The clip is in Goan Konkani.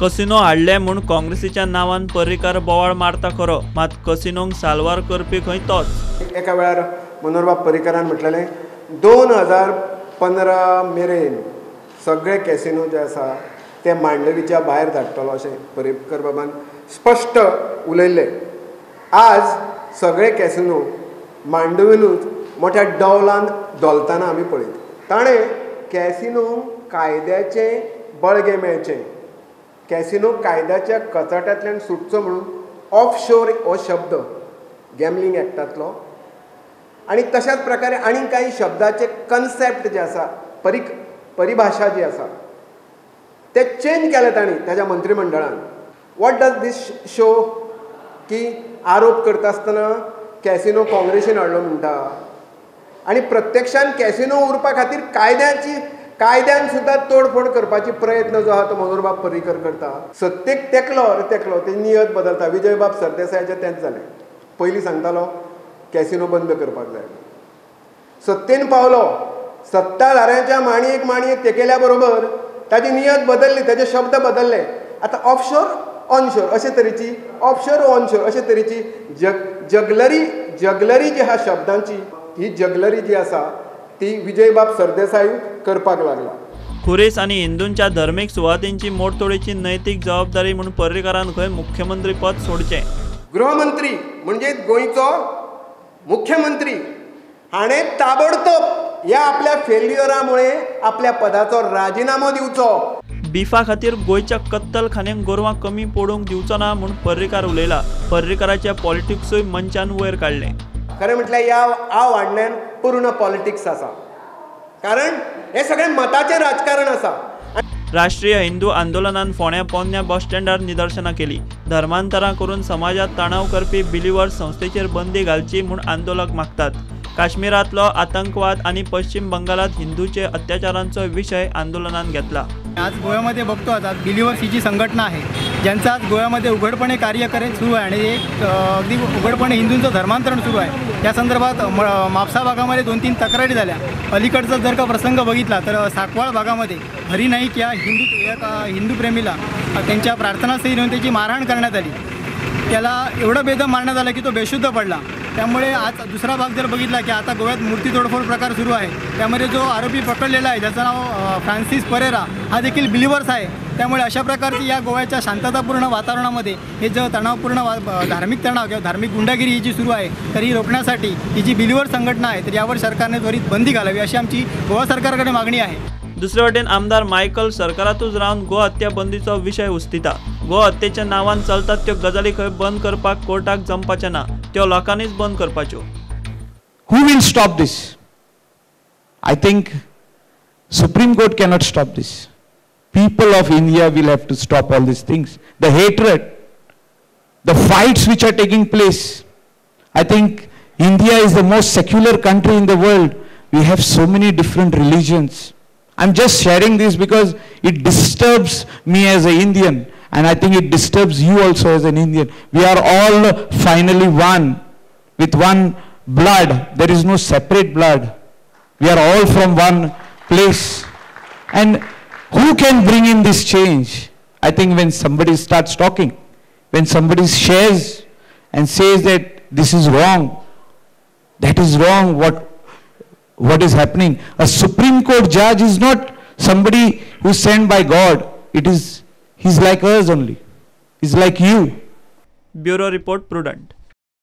कसिनो हाडले म्हूण काँग्रेसीच्या नांवान पर्रीकार बोवाळ मारता खरो, मात कसिनोंक साल्वार करपी खंय तोच. एका वेळार मनोहरबाब पर्रीकारान म्हटलेलें 2015 मेरेन सगळे कॅसिनो जे आसा ते मांडवीच्या भायर धाडटलो अशें पर्रीकर बाबान स्पश्ट उलयल्लें. आज सगळे कॅसिनो मांडवीनूच मोठ्या डौलान डोलताना आमी पळयतात. ताणें कॅसिनो कायद्याचें बळगें मेळचें, कॅसिनो कायद्याच्या कचाट्यांतल्यान सुटचो म्हणून ऑफशोर हो शब्द गॅमलिंग एक्टांतलो आनी तशाच प्रकारे आनीक कांय शब्दाचे कन्सेप्ट जे आसा, परिभाशा जी आसा ते चेंज केले तांणी ताच्या मंत्रीमंडळान. What does these show की आरोप करता आसतना कॅसिनो काँग्रेसीन हाडलो म्हणटा आनी प्रत्यक्षान कॅसिनो उरपा खातीर कायद्यान सुद्दां तोडफोड करपाची प्रयत्न जो आहा तो मनोहरबाब पर्रीकर करता. सत्तेक तेकलो रे तेकलो ते नियत बदलता. विजयबाब सरदेसायाचें तेंच जालें. पयलीं सांगतालो कॅसिनो बंद करपाक जाय, सत्तेन पावलो, सत्ताधाऱ्यांच्या माणयेक माणयेक तेकयल्या बरोबर ताजी नियत बदलली, ताजे शब्द बदलले. आतां ऑफशोर ऑनशोर अशे तरेची, ऑफशोर ऑनशोर अशे तरेची जगलरी जी आहा शब्दांची, ही जगलरी जी आसा ती विजयबाब सरदेसाय करपाक लागला. खुरीस आनी हिंदूंच्या धर्मीक सुवातींची मोडतोडीची नैतीक जबाबदारी म्हूण पर्रीकारान खंय मुख्यमंत्री पद सोडचें. गृहमंत्री म्हणजे गोंयचो मुख्यमंत्री हाणें ताबडतोब ह्या आपल्या फेल्युअरामुळे आपल्या पदाचो राजिनामो दिवचो. बिफा खातीर गोंयच्या कत्तलखान्यांक गोरवां कमी पडूंक दिवचो ना म्हूण पर्रीकार उलयला. पर्रीकाराच्या पॉलिटिक्सूय मंचान वयर काडलें. खरें म्हटल्यार ह्या आवाडण्यान पूर्ण पॉलिटिक्स आसा, कारण हें सगळें मताचें राजकारण आसा. राष्ट्रीय हिंदू आंदोलनान फोंड्या पोन्न्या बस स्टँडार निदर्शनां केली. धर्मांतरां करून समाजात तणाव करपी बिलिवर्स संस्थेचेर बंदी घालची म्हूण आंदोलक मागतात. काश्मीरांतलो आतंकवाद आनी पश्चिम बंगालात हिंदूचे अत्याचारांचो विशय आंदोलनान घेतला. आज गोव्यामध्ये बघतो, आता बिलिवर्स ही जी संघटना आहे ज्यांचं आज गोव्यामध्ये उघडपणे कार्य सुरू आहे आणि एक अगदी उघडपणे हिंदूंचं धर्मांतरण सुरू आहे. त्या संदर्भात म्हापसा भागामध्ये 2-3 तक्रारी झाल्या. अलीकडचा जर का प्रसंग बघितला तर साकवाळ भागामध्ये हरी नाईक या हिंदूप्रेमीला त्यांच्या प्रार्थनास्थळी नेऊन त्याची मारहाण करण्यात आली. त्याला एवढं बेदम मारण्यात आलं की तो बेशुद्ध पडला. त्यामुळे आज दुसरा भाग जर बघितला की आता गोव्यात मूर्ती तोडफोड प्रकार सुरू आहे, त्यामध्ये जो आरोपी पकडलेला आहे ज्याचं नाव फ्रान्सिस परेरा हा देखील बिलिवर्स आहे. त्यामुळे अशा प्रकारची या गोव्याच्या शांततापूर्ण वातावरणामध्ये हे जो तणावपूर्ण धार्मिक तणाव किंवा धार्मिक गुंडागिरी ही जी सुरू आहे तर ही रोखण्यासाठी ही जी बिलिवर्स संघटना आहे तर यावर सरकारने त्वरित बंदी घालावी अशी आमची गोवा सरकारकडे मागणी आहे. दुसरे वटेन आमदार मायकल सरकारातूच रावन गो हत्या बंदीचो विशय उस्तिता. गो हत्येच्या नांवान चलतात त्यो गजाली खंय बंद करपाक कोर्टाक जमपाचें ना, त्यो लोकांनीच बंद करपाच्यो. Who will stop this? I think Supreme Court cannot stop this. People of India will have to stop all these things. The hatred, the fights which are taking place. I think India is the most secular country in the world. We have so many different religions. I'm just sharing this because it disturbs me as an Indian, and I think it disturbs you also as an Indian. We are all finally one, with one blood. There is no separate blood. We are all from one place. And who can bring in this change? I think when somebody starts talking, when somebody shares and says that this is wrong, that is wrong, what is happening? A Supreme Court judge is not somebody who is sent by God. It is, he's like us only. He's like you. Bureau Report, Prudent.